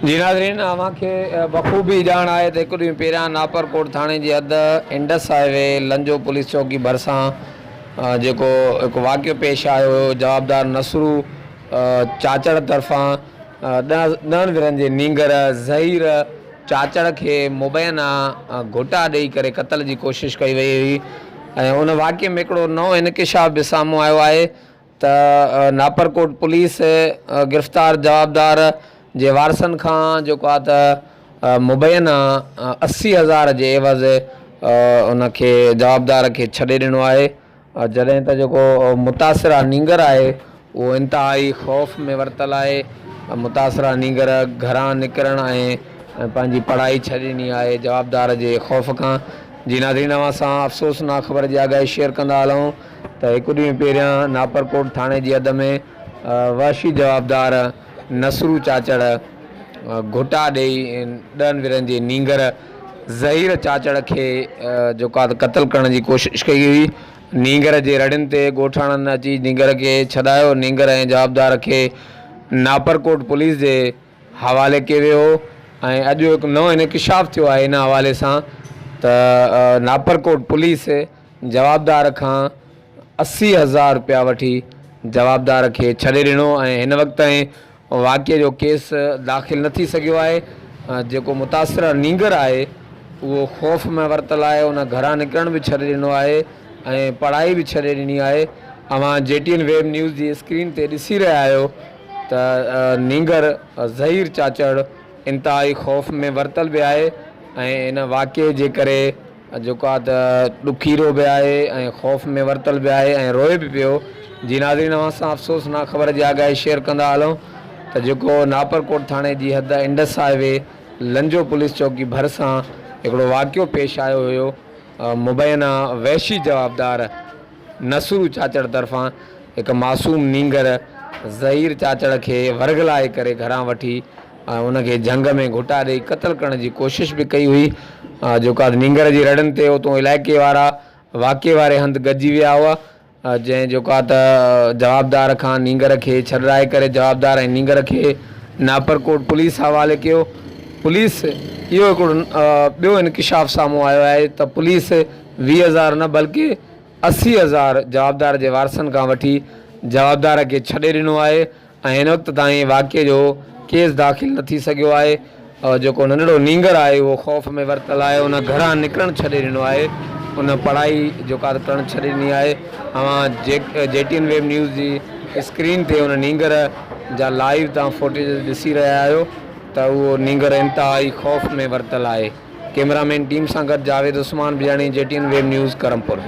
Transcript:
جي ناظرين اوهان کي بخوبي ڄاڻ آهي ته هڪ ڏينهن پهريان ناپرڪوٽ ٿاڻي جي حد انڊس هاء وي لنجو پوليس چوڪي ڀرسان جيڪو هڪ واقعو پيش آيو هيو جوابدار نصرو چاچڙ طرفان ڏهن ورهين جي نينگر ظهير چاچڙ کي مبينا گهٽا ڏئي ڪري قتل جي ڪوشش ڪئي وئي هئي ۽ ان واقعي ۾ هڪڙو نئون انڪشاف به سامهون آيو آهي ته ناپرڪوٽ پوليس گرفتار جوابدار جي وارثن کان جيڪو آهي ته مبينا 80 هزار جي عيوض ان کي جوابدار کي ڇڏي ڏنو آهي جڏهن ته جيڪو متاثره نينگر آهي اهو انتهائي خوف ۾ ورتل آهي متاثره نينگر گهران نڪرڻ ۽ پنهنجي پڙهائي ڇڏي ڏني آهي جوابدار جي خوف کان جي ناظرين اوهان سان افسوسناڪ خبر جي آگاهي شيئر ڪندا هلون ته هڪ ڏينهن پهريان ناپرڪوٽ ٿاڻي جي حد ۾ وحشي جوابدار نصرو چاچڙ گهٽا ڏئي ڏهن ورهين جي نينگر ظهير چاچڙ کي جيڪو آهي قتل ڪرڻ جي ڪوشش ڪئي هئي، نينگر جي رڙين تي ڳوٺاڻن اچي نينگر کي ڇڏايو، نينگر ۽ جوابدار کي ناپرڪوٽ پوليس جي حوالي ڪيو ويو هو ۽ اڄ هڪ نئون انڪشاف ٿيو آهي ان حوالي سان ته ناپرڪوٽ پوليس جوابدار کان 80 هزار رپيا وٺي جوابدار کي ڇڏي ڏنو ۽ هن وقت تائين واقعي جو ڪيس داخل نه ٿي سگهيو آهي جيڪو متاثره نينگر آهي اهو خوف ۾ ورتل آهي ان گهران نڪرڻ به ڇڏي ڏنو آهي ۽ پڙهائي به ڇڏي ڏني آهي اوهان جي ٽي اين ويب نيوز جي اسڪرين تي ڏسي رهيا آهيو ته نينگر ظهير چاچڙ انتهائي خوف ۾ ورتل به آهي ۽ ان واقعي جي ڪري جيڪو آ ته ڏکيرو به آهي ۽ خوف ۾ ورتل به آهي ۽ روئي به پيو. جي ناظرين اوهان سان افسوسناڪ خبر جي آگاهي شيئر ڪندا هلون ته جيڪو ناپرڪوٽ ٿاڻي جي حد انڊس هاء وي لنجو پوليس چوڪي ڀرسان هڪڙو واقعو پيش آيو هيو مبينا وحشي جوابدار نصرو چاچڙ طرفان هڪ معصوم نينگر ظهير چاچڙ کي ورغلائي ڪري گهران وٺي ۽ ان کي جهنگ ۾ گهٽا ڏئي قتل ڪرڻ جي ڪوشش به ڪئي هئي جيڪا نينگر جي رڙين تي اتون علائقي وارا واقعي واري هنڌ گڏجي ويا هئا جنهن جيڪا ته جوابدار کان نينگر کي ڇڏرائي ڪري جوابدار ۽ نينگر کي ناپرڪوٽ پوليس حوالي ڪيو پوليس اهو هڪڙو ٻيو انڪشاف سامهون آيو آهي ته پوليس 20 هزار نه بلڪه 80 هزار جوابدار جي وارثن کان وٺي جوابدار کي ڇڏي ڏنو آهي ۽ هن وقت تائين واقعي جو ڪيس داخل نه ٿي سگهيو آهي جيڪو ننڍڙو نينگر آهي اهو خوف ۾ ورتل آهي ان گهران نڪرڻ ڇڏي ڏنو آهي ان پڙهائي جيڪا ڪرڻ ڇڏي ڏني آهي اوهان جي ٽي اين ويب نيوز جي اسڪرين تي ان نينگر جا لائيو تان فوٽيج ڏسي رهيا آهيو ته اهو نينگر انتهائي خوف ۾ ورتل آهي ڪيمرا مين ٽيم سان گڏ Javed Usman Bijani G T N web news Karampur.